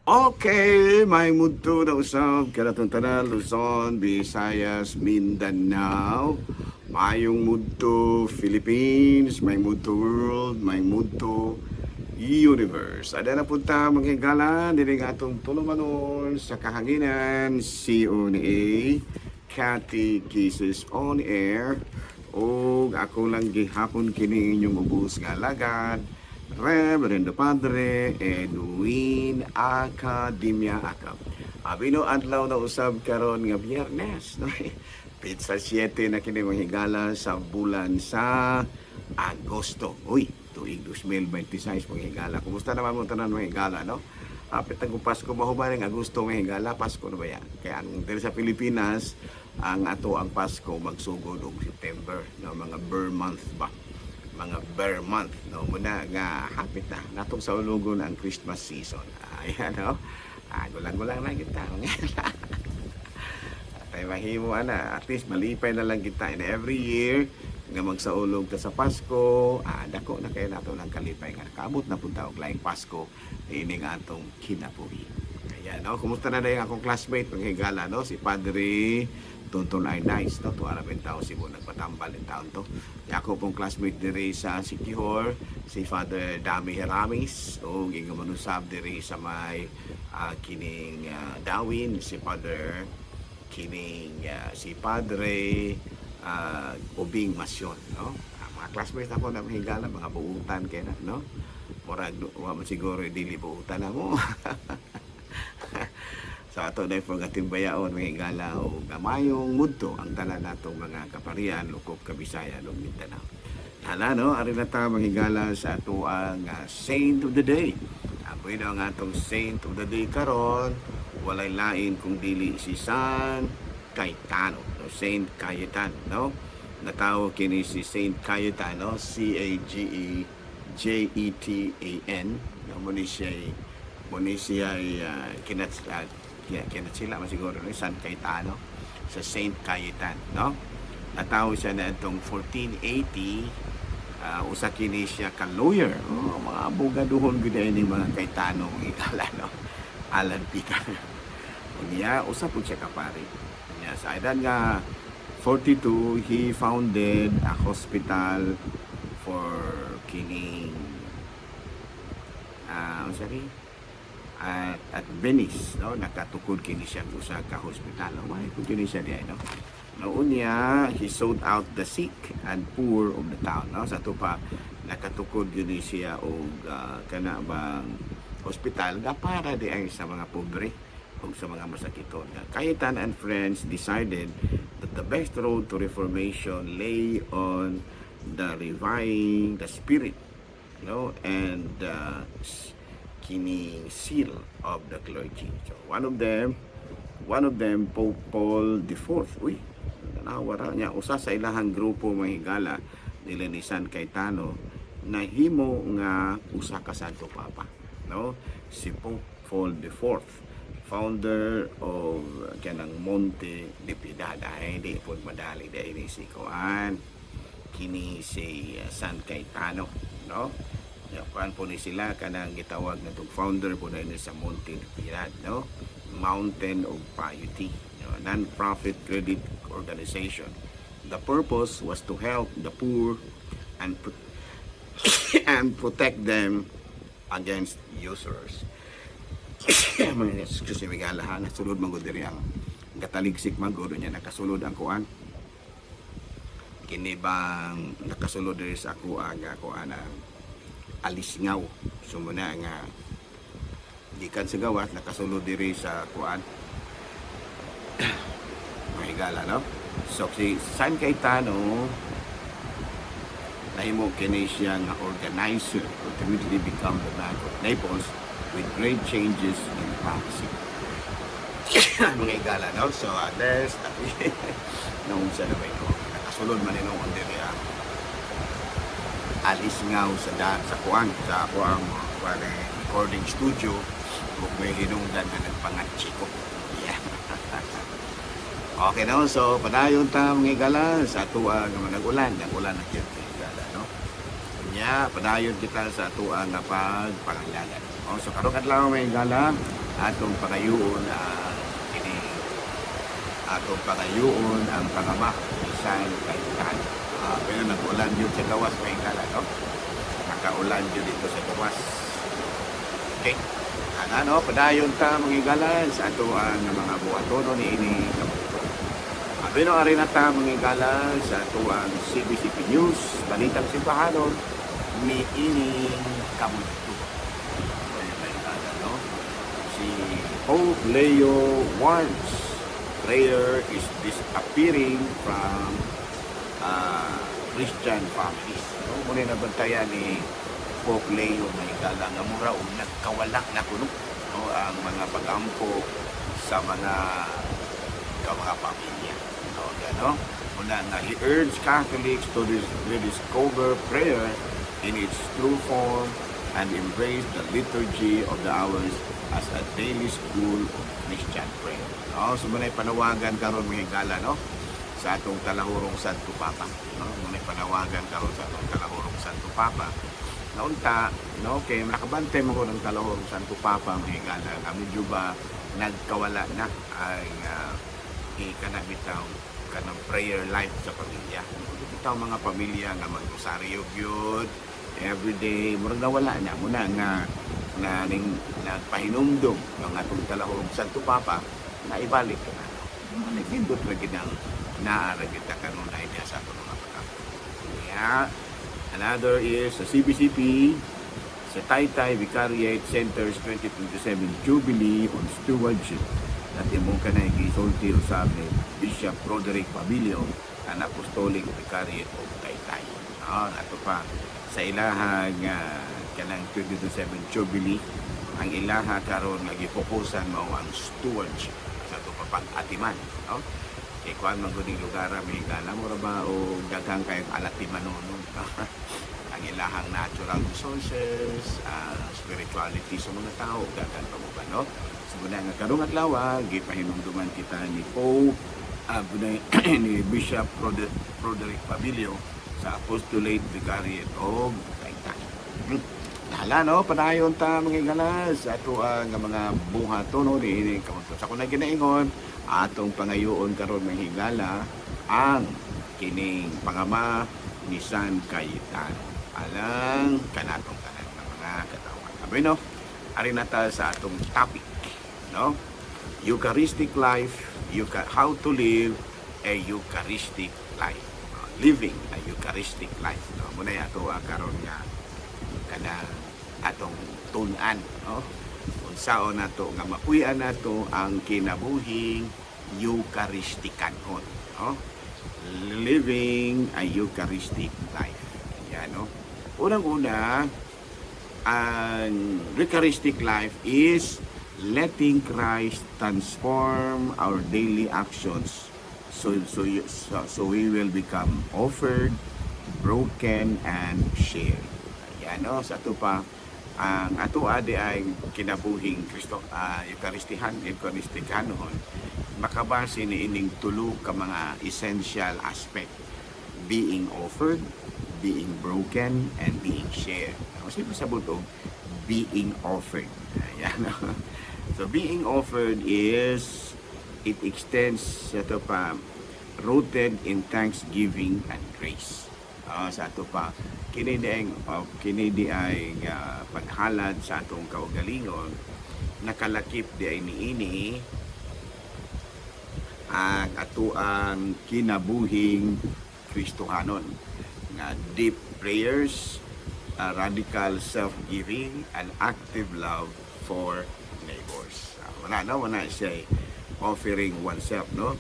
Okay, maayong udto na usab kanatong tanan, Luzon, Visayas, Mindanao. Maayong udto, Philippines, maayong udto, world, maayong udto, universe. Ada na punta, mga higala, diri nga atong tulumanon sa kahanginan, CONA, Cathy Kisses on Air. O ako lang gihapon kini inyong ubos nga alagad, Reverendo Padre Edwin Academia Acap. Abino adlaw na usab karon nga Biyernes, no? Petsa 7 na kini, mga higala, sa bulan sa Agosto. Uy, tuig 2026, mga higala. Kumusta naman mo tanan, mga higala, no? Hapit ang Pasko, mahuman ang Agosto, mga higala, Pasko na ba yan? Kaya ang diri sa Pilipinas, ang ato ang Pasko magsugod og September, no? Mga ber month ba? Mga ber month, no? Muna nga hapit na natong sa ulugon ang Christmas season. Ayan, no? Gulang-gulang na kita. Tay mahimo ana, at least malipay na lang kita and every year nga magsaulog ta sa Pasko, dako na kay nato ng kalipay nga nakaabot na pud ta og laing Pasko niini nga atong kinabuhi. Ayan, no? Kumusta na dayon akong classmate, mga higala, no? Si Padre Tonton ay nice, no? Tuwa na tao Cebu, nagpatambal in taon to. Ako pong classmate diri sa Siquijor, si Father Dami Heramis, o gigamanusab diri sa may kining Dawin, si Father kining si Padre Ubing Masyon, no? Mga classmates ako na mahigala, mga buutan kay na, no? Murag wa man siguro dili buutan na mo. Sa ato na po nga timbayaon, mga higala, o gamayong mudto ang tanan natong mga kaparian lukop Kabisayan ug Mindanao. Hala, no, ari na ta, mga higala, sa ato ang saint of the day. Apoy na ang atong saint of the day karon, walay lain kung dili si San Cayetano, no? Saint Cayetan, no? Natawo kini si Saint Cayetano, C A G E J E T A N. No, mo ni siya kinat sila man siguro, no? San Cayetano, sa Saint Cayetan, no? Natawo siya na itong 1480, usa kini siya ka lawyer. Oh, mga abogadohon gud ni mga Cayetano, mga higala, no? Alan Peter. Unya, usa pud siya ka pari. Unya, sa edad nga 42, he founded a hospital for kining unsa ni at Venice, no? Nakatukod kini siya usa ka hospital, no? May pud kini siya diay, no? No, unya he sought out the sick and poor of the town, no? Sa tupa nakatukod gyud ni siya og kana bang hospital nga para di ay sa mga pobre ug sa mga masakiton. Cayetan and friends decided that the best road to reformation lay on the reviving the spirit, no, and kining zeal of the clergy. So one of them, Pope Paul IV. Uy, nawara niya usa sa ilahang grupo, mga higala, nila ni San Cayetano nahimo nga usa ka Santo Papa, no? Si Pope Paul IV, founder of kanang Monte de Piedad. Ay di pod madali dahil ni si kuan kini si San Cayetano, no? Ya, kuan po ni sila kanang gitawag na tong founder po na ni sa Monte de Piedad, no? Mountain of Piety, no? Non-profit credit organization. The purpose was to help the poor and protect them against usurers. Excuse me, gala, nasulod man gud diri ang gataligsik man gud niya, nakasulod ang kuan kini bang nakasulod diri sa ako ang kuan ang alisngaw. So muna nga gikan sa gawas nakasulod diri sa kuan, mga higala, no? So si San Cayetano nahimo kini siya nga organizer, ultimately become the Bank of Naples with great changes in policy, mga higala, no? So at least nung sa na ko nakasulod man ni diri ang alisngaw sa da, sa kuan sa ako ang kuan eh, recording studio ug may hinungdan nga nagpangatsi ko. Yeah. Okay, no? So padayon ta, mga higala, sa atoa nga nag-ulan, nag-ulan na gyud, mga higala, no? Nya padayon kita sa atoa nga pagpangalagad. Oh, so karong adlaw, mga higala, Atong pangayuon ang kini, atong pangayuon ang pangama ni San Cayetano. Pero nag-ulan yun sa gawas, mga higala, no? Nakaulan yun dito sa gawas. Okay. Ang ano, padayon ta, mga higala, sa ato ang mga buhatono ni ini kamuto. Pero ari na ta, mga higala, sa ato ang CBCP News, Balitang Simbahanon, ni ining kamuto. Ayan, mga higala, no? Si Pope Leo warns prayer is disappearing from Christian families. No? Muna nabantayan ni Pope Leo, mga higala, nga mura og nagkawala na kuno, no, ang mga pagampo sa mga ka mga pamilya. No, gano? Muna nga he urged Catholics to rediscover prayer in its true form and embrace the Liturgy of the Hours as a daily school of Christian prayer. No, so muna panawagan karon, mga higala, no, sa atong talahurong Santo Papa. No, muna panawagan karon sa atong talahurong Santo Papa. Naunta, no, kay nakabantay mo ko ng talahurong Santo Papa, mga higala, nga medyo ba nagkawala na ang kana bitaw kanang prayer life sa pamilya. Bitaw mga pamilya nga magrosaryo gyud every day, murag nawala na. Muna nga nga ning nagpahinumdum ang atong talahurong Santo Papa na ibalik ka na. Balik nindot ra gid ang naa ra gid ta kanunay diha sa atong mga pag-ampo. Kaya another is sa CBCP, sa Taytay Vicariate Center's 2027 Jubilee on Stewardship at imong kanay gisulti usab ni Bishop Broderick Pabillo, ang Apostolic Vicariate of Taytay. Ato pa sa ilahang kanang 2027 Jubilee, ang ilaha karon nga gipokusan mao ang stewardship sa ato pa pag-atiman, no? Kay kuan man gud ning lugar, may gala mo ra ba o daghang kayong alatimanon ang ilahang natural resources, ang spirituality sa mga tao, daghan pa mo ba, no? So, muna nga karong adlaw, gipahinumduman kita ni Pope, ni Bishop Broderick Pabillo sa Apostolate Vicariate of Taytay. Hala, no, padayon ta, mga higala, sa ato ang mga buhaton, no, ni kaunto. Sa akong ginaingon, atong pangayoon karon, mga higala, ang kining pangama ni San Cayetano alang kanatong tanan ng mga katawan. Abay no, ari na ta sa atong topic, no? Eucharistic life, how to live a Eucharistic life. Living a Eucharistic life. No? Muna ato karon nga kanang atong tun-an, no? Unsaon nato nga mapuy-an nato ang kinabuhing Eucharistikanon, no? Living a Eucharistic life. Yan, no? Unang-una, ang Eucharistic life is letting Christ transform our daily actions so we will become offered, broken, and shared. Ayan, no? Sa ato pa, ang ato adi ay kinabuhing Kristo, Eucharistihan, Eucharistikanon, makabase ni ining tulo ka mga essential aspect: being offered, being broken, and being shared. Kasi pasabot og being offered. Ayan. So being offered is it extends sa ato pa rooted in thanksgiving and grace. Sa ato pa kini di ay paghalad sa atong kaugalingon, nakalakip di ay niini ang atuang kinabuhing Kristohanon nga deep prayers, radical self-giving, and active love for neighbors. Wala no, wala siya offering oneself, no?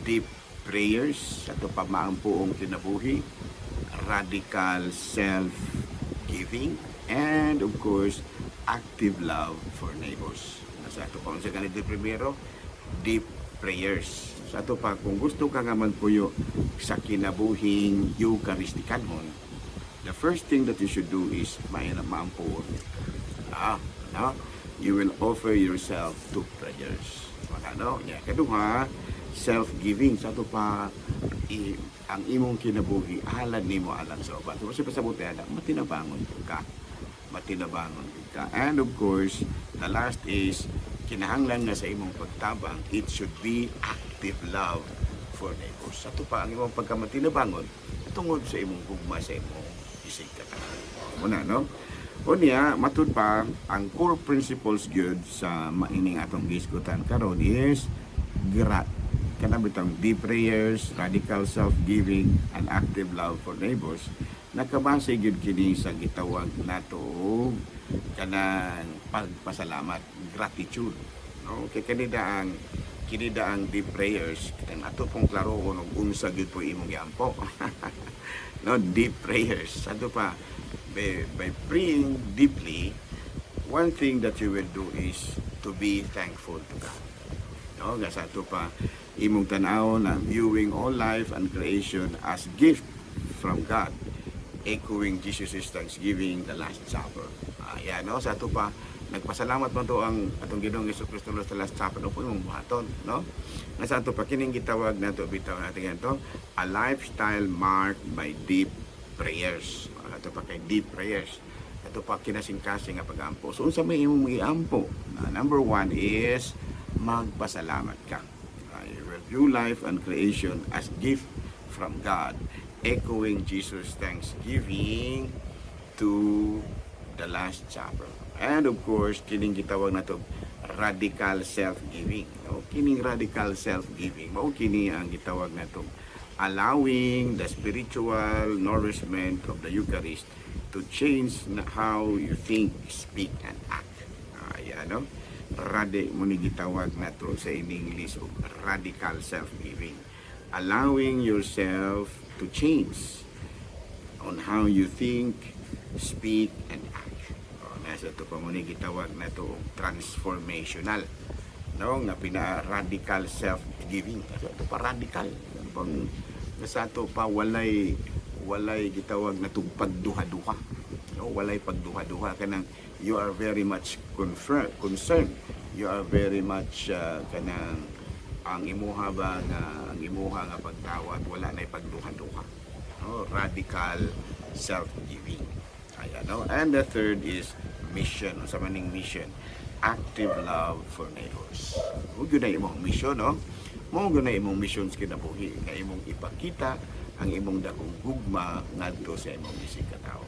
Deep prayers, ato pa maampuong kinabuhi, radical self-giving, and of course, active love for neighbors. Sa ato pa, sa ganito primero, deep prayers. Sa ato pa, kung gusto ka nga magpuyo sa kinabuhing Eucharistikanon, the first thing that you should do is may maampuon. No? You will offer yourself to prayers. Wala, no? Yeah. Kaduha, self-giving. Sa ato pa, ang imong kinabuhi, halad nimo alang sa uban. So, kasi pasabot ana, matinabangon ka. Matinabangon ka. And of course, the last is Kinahanglan nga sa imong pagtabang, it should be active love for neighbors. Ato pa ang imong pagkamatinabangon tungod sa imong gugma sa imong isig katawo. Muna, no? Unya, matud pa, ang core principles gyud sa maining atong gisgutan karon is kana bitang deep prayers, radical self-giving, and active love for neighbors. Nakabase gyud kini sa gitawag nato og kanang pagpasalamat, gratitude. No? Kay kini da ang deep prayers, kanang ato pong klarohon og unsa gyud po imong giampo. No, deep prayers. Ato pa by praying deeply, one thing that you will do is to be thankful to God. No, nga sa ato pa imong tan-aw na viewing all life and creation as gift from God, echoing Jesus' thanksgiving, the Last Supper. Ayan, no? Sa ato pa, nagpasalamat man to ang atong Ginoong Kristo sa Last Supper, no po imong buhaton, no? Nga sa ato pa kining gitawag nato bitaw natin ganito, a lifestyle marked by deep prayers. Ato pa kay deep prayers. Ato pa kinasingkasing nga pag-ampo. So unsa may imong giampo? Number one is magpasalamat ka. I review life and creation as gift from God, echoing Jesus' thanksgiving to the Last Supper. And of course, kining gitawag nato radical self-giving. No? Kining radical self-giving, mao kini ang gitawag nato allowing the spiritual nourishment of the Eucharist to change na how you think, speak, and act. Ayan, no? Mao ni gitawag nato sa in English og radical self-giving. Allowing yourself to change on how you think, speak, and act. O, nasa ito pa mo ni gitawag na to og transformational. No, nga pina radical self-giving. Kasi ito pa radical. Pang sa ato pa walay gitawag na tug pagduha-duha. No, walay pagduha-duha, kanang you are very much concerned. You are very much kanang ang imuha ba nga ang imuha nga pagdawat wala na pagduha-duha. No, radical self-giving. Ayan, no? And the third is mission. Unsa man ning mission? Active love for neighbors. Mao gyud na imong mission, no? Mao gyud na imong mission sa kinabuhi nga imong ipakita ang imong dakong gugma ngadto sa imong isig katawo.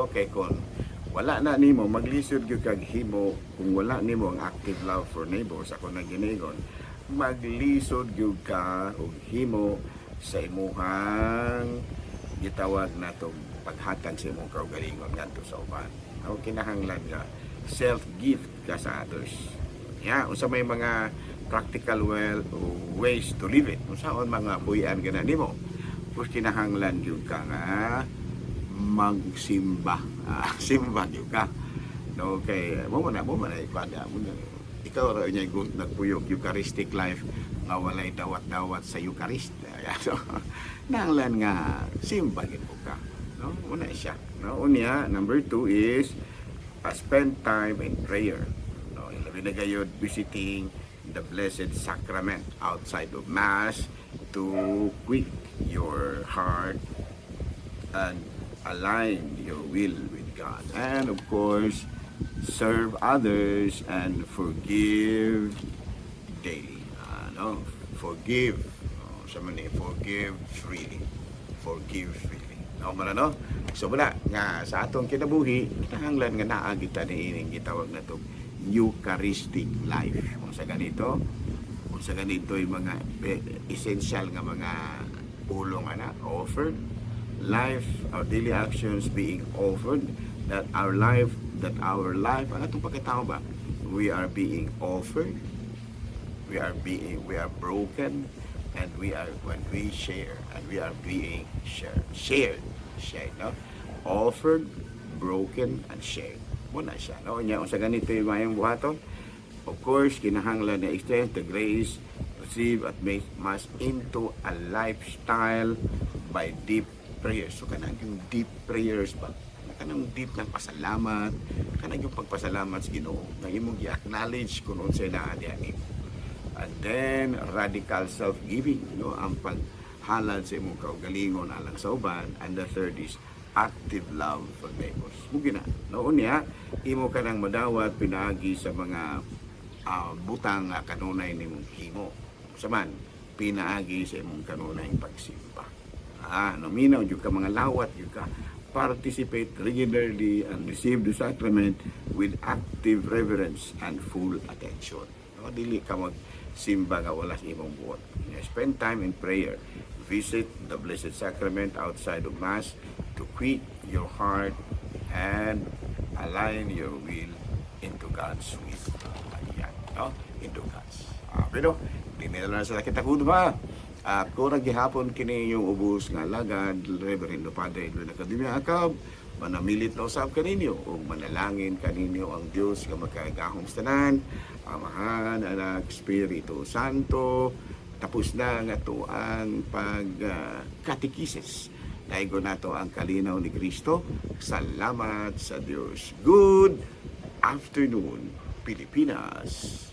Okay, kung wala na nimo, maglisod gyud kag himo kung wala nimo ang active love for neighbors. Ako na ginigon, maglisod gyud ka og himo sa imuhang gitawag natong paghatag sa imong kaugalingon ngadto sa uban. O kinahanglan nga self-gift ka sa others. Ya, unsa may mga practical well ways to live it? Unsaon mga buhian gana nimo? Pues kinahanglan gyud ka nga magsimba. Simba gyud ka. No, kay mo man ikuan mo na ikaw ra niya nagpuyog Eucharistic life nga walay dawat-dawat sa Eucharist. So, nanglan nga simba gyud mo ka. No, una siya. No, unya number two is spend time in prayer. No, labi na gayod visiting the Blessed Sacrament outside of Mass to quick your heart and align your will with God. And of course, serve others and forgive daily. Ano? Forgive. Oh, sa man eh, forgive freely. Forgive freely. No, man, no? So wala nga sa atong kinabuhi, kinahanglan nga naa kita ni ining gitawag na to Eucharistic life. Kung sa ganito yung mga essential nga mga pulong ana offered life, our daily actions being offered, that our life, ang atong pagkatao ba, we are being offered, we are broken, and we are when we share and we are being shared shared shared, no? Offered, broken, and shared muna siya, no? Nya unsa ganito yung mayong buhaton? Of course, kinahanglan na extend the grace received at Mass into a lifestyle by deep prayers. So kanang yung deep prayers ba, kanang deep ng pasalamat, kanang yung pagpasalamat sa Ginoo nga imong gi-acknowledge kung unsay naa diha nimo. And then radical self-giving, no, ang paghalad sa imong kaugalingon alang sa uban. And the third is active love for neighbors. Mao na, no? Unya imo ka nang madawat pinaagi sa mga butang nga kanunay nimong himo. Sa man pinaagi sa imong kanunay pagsimba. No minaw jud ka, mga lawat jud ka, participate regularly and receive the sacrament with active reverence and full attention. No, dili ka magsimba nga wala sa imong buot. You spend time in prayer. Visit the Blessed Sacrament outside of Mass to quiet your heart and align your will into God's will. Ayan, no? Into God's. Pero, di nila na sa kita ba? Ako ra gihapon kini yung ubos nga alagad, Reverendo Padre Edwin Academia Acab, manamilit na usab kaninyo ug manalangin kaninyo ang Dios nga makagagahom sa tanan, Amahan, Anak, Espiritu Santo. Tapos na nga to ang pag katekisis. Naigo nato ang kalinaw ni Kristo. Salamat sa Dios. Good afternoon, Pilipinas.